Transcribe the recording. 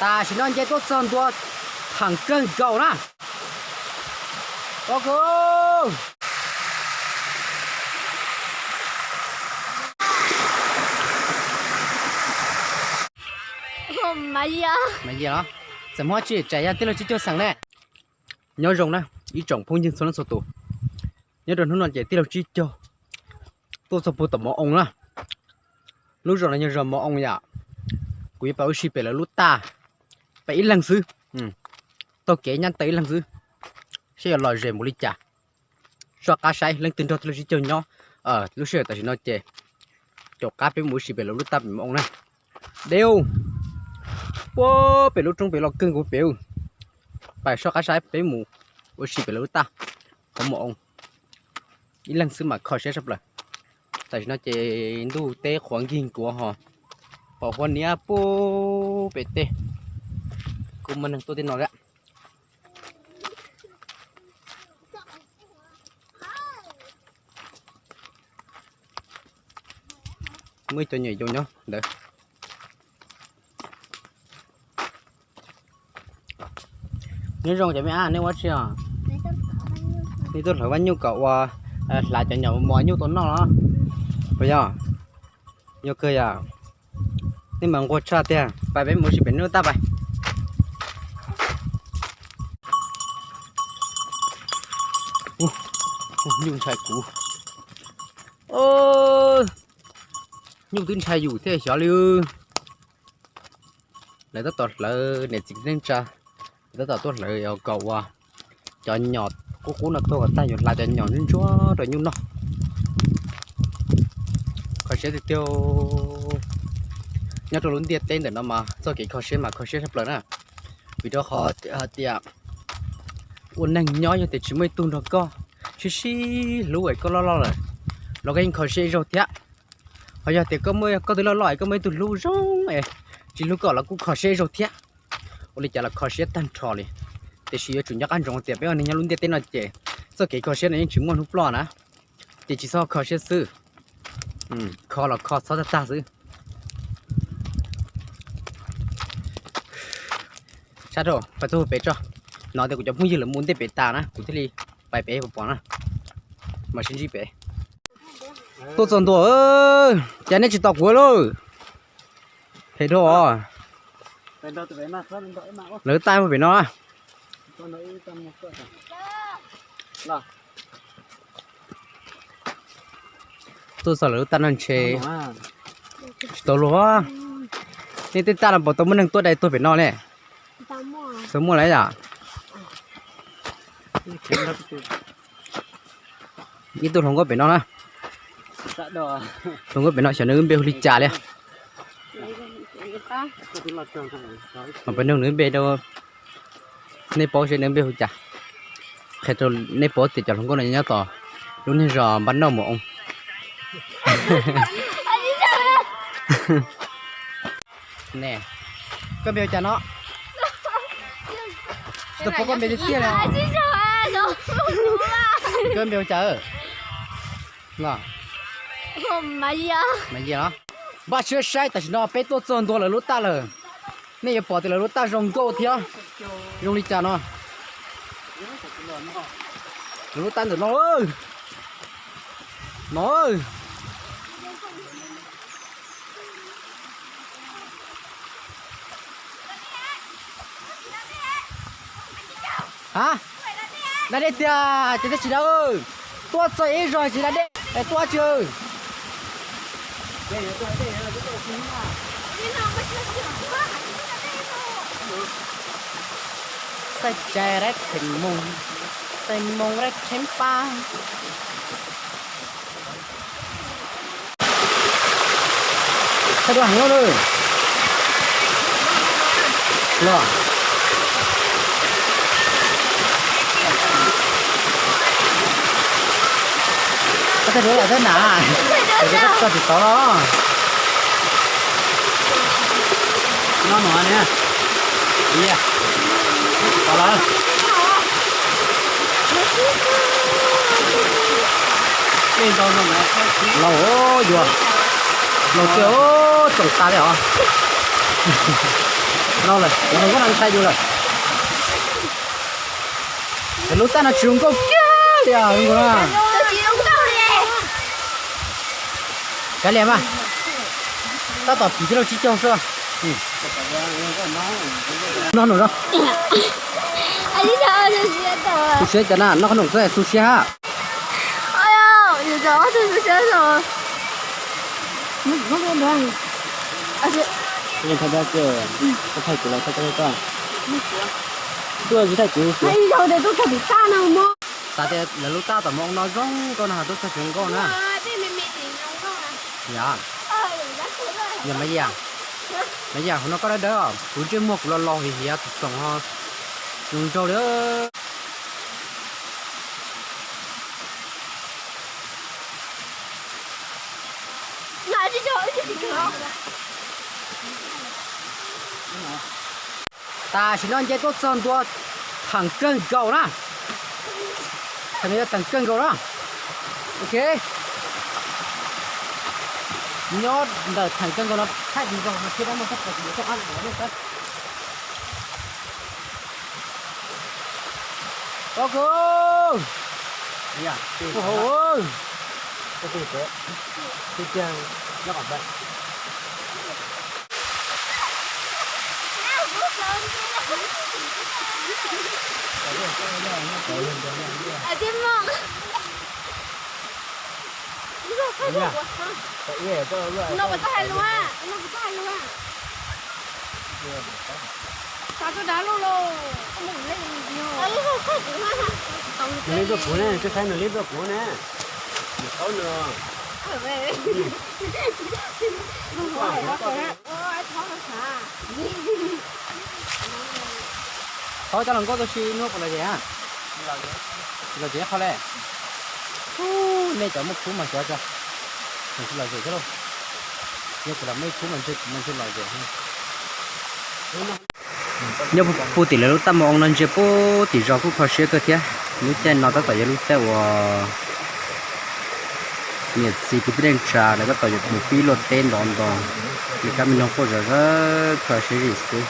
Tam sim no nce tuaj txog ntua theem kawg nkaus na. Mas yog txawm muab tsis tsam yog tij laug Tsib Caug xeem ne. Nyob zoo na ib tsoom phooj ywg txhua leej txhua tus, nyob rau hnub no ces tij laug Tsib Caug tuaj txog puag tom Mos Oo na. Lub zos no yog zos Mos Oo yom. Kuv yuav pais ua si pem lawv lub taj, pem ib leeg xwb, taug kev nyab taw ib leeg xwb, saib yuav lom zem npaum li cas. Soj qab saib leej twg nrog tij laug Tsib Caug nyob. Lub sij hawm tam sim no ces caum qab peb mus ua si pem lawv lub taj pem Mos Oo na. Deb, puag pem lub roob pem los kawg nkaus pem. Pais soj qab saib peb mus ua si pem lawv lub taj hauv Mos Oo. Ib leeg xwb mas kho siab tshaj plaws. Tam sim no ces ntuj teb qhuav nkig nkuav ho, pom huab niab puag pem tej. Kuj muaj neeg tuaj tej no thiab. Muaj ib co nyuam yaus nyob ntawd. Nyob zoo cov me ab, nej ua tsi os? Nej tuaj hlawv vaj nyuj kom ua, hlav cov nyom mos nyuj tau noj los? Puas yog? Yog kawg yom. Nej mas nquag tshaj tiag, pais peb mus ua si pem nej lub taj pais. Nyuj ntshai kuv. Nyuj twb ntshai yus thiaj xyov li. Lawv tab tom hlawv, niam txiv neej tsa, lawv tab tom tuaj hlawv kom ua cov nyom qub qub no tuaj kom tag, yuav hlav cov nyom ntsuab ntsuab rau nyuj noj. Kho siab tiag tiag. Nyob rau lub ntiaj teb ntawm no mas txoj kev kho siab mas kho siab tshaj plaws na. Vim rau qhov hais tias ua neeg nyob yog tias tsis muaj ib tug nrog koj sib sib hlub es koj loj loj lawm los koj yeej kho siab ib zaug thiab. Ho yog tias koj muaj, koj twb loj loj es koj muaj ib tug hlub zoo es tsis hlub koj los kuj kho siab ib zaug thiab. Ua li cas los kho siab tag nrho li. Tiam sis yuav tsum nco qab ntsoov tias peb ua neeg nyob lub ntiaj teb no ces txoj kev kho siab no yeej tsis muaj hnub ploj na. Ces tsis txhob kho siab xwb. Kho los kho txhob tag tag xwb. Sab rau pais txog pem tso. Hnov tias kuv cov phooj ywg lawv mus ntej pem tas na, kuv thiaj li pais pem pos pos na. Mas sib ntsib pem. Tuaj txog ntua, cas nej tsis tos kuv lauj? Phem dhau os. Lawv lub taj pem no. Tuaj txog lawv lub taj no ntshe tsis tau luag. Nej tej taj no puas tau muaj neeg tuaj dai tuag pem no ne? Txawm muaj lawm yom. Ib tug hluas nkauj pem no na. Hluas nkauj pem no xyov nws lub npe hu li cas li. Mas peb nug nws npe rau nej paub seb nws npe hu cas. Qhia rau nej paub tias cov hluas nkauj no nyob tom lub niag zos Npab Nauj Mus Oo. Ne, koj npe hu cas no? Tsis tau paub koj npe tiag tiag li. Koj npe hu cas? Los, Mas Yias los. Npaj siab saib tam sim no peb tuaj txog ntua lawv lub taj lawm. Nej yuav pom tias lawv lub taj zoo nkauj thiab zoo li cas no. Lawv lub taj ntawm no. No. Ha, da dej tiag ces tsis da. Tuaj txog ib zaug tsis da dej es tuaj tsi. Xaij cai dab theem moos, xaij moos dab theeb pab. Thaij duab heev lawm. Los, koj thaij duab los thiab na, es koj tso tsis tau los. No no ne, tod lawm. Laus yuav, laus tiag, txoom tas li os. No lawm, cov hluas nkauj no ntshai yus lawm. Lawv lub tab no tsis zoo nkauj kiag li os, zoo nkauj na. Kav liam mas, tab tom phim tij laug tsib caug xwb. No num no. Tu siab cas na, noj qhob noom xwb xu siab hab. Xav tias lawv lub tab tom mus no zoo nkauj na, tub txog tsis zoo nkauj na. Yog, yog Maiv Yaj, Maiv Yaj, hauv no koj dawb dawb, kuv ntsej muag kuv los laus hiav hiav txoom txoom ho zoo nraug li. Tam sim no nce tuaj txog ntua Theem Kawg Nkaus na. Theem no yog Theem Kawg Nkaus na. Ok. Nyob ntawm Theem Kawg Nkaus no thaij video no thiab, dab muaj txoj kawg tus yuav tuaj qab ntawd nej saib. Koj kawg, ua hauv, Nws li tuaj kuv ne, twb saib nws li tuaj kuv ne. Nws qauj nws. Qhov cov hluas nkauj tuaj si hnub puas lom zem? Lom zem qhov le. Nej cov muaj khub mas xyov, tseem tsis lom zem thiab lauj. Yog kuv los muaj ib khub mas ntshe kuv mas ntshe lom zem. Nyob puag tim lawv lub tab moo no ntsia puag tim zos kuj kho siab kawg thiab. Lub caij no tab tom yog lub caij uas niam txiv kwv tij neej tsa lawv tab tom yuav mus pib luaj teb ntov ntoo, ces kab me noog quaj zom zaws kho siab zim xwb.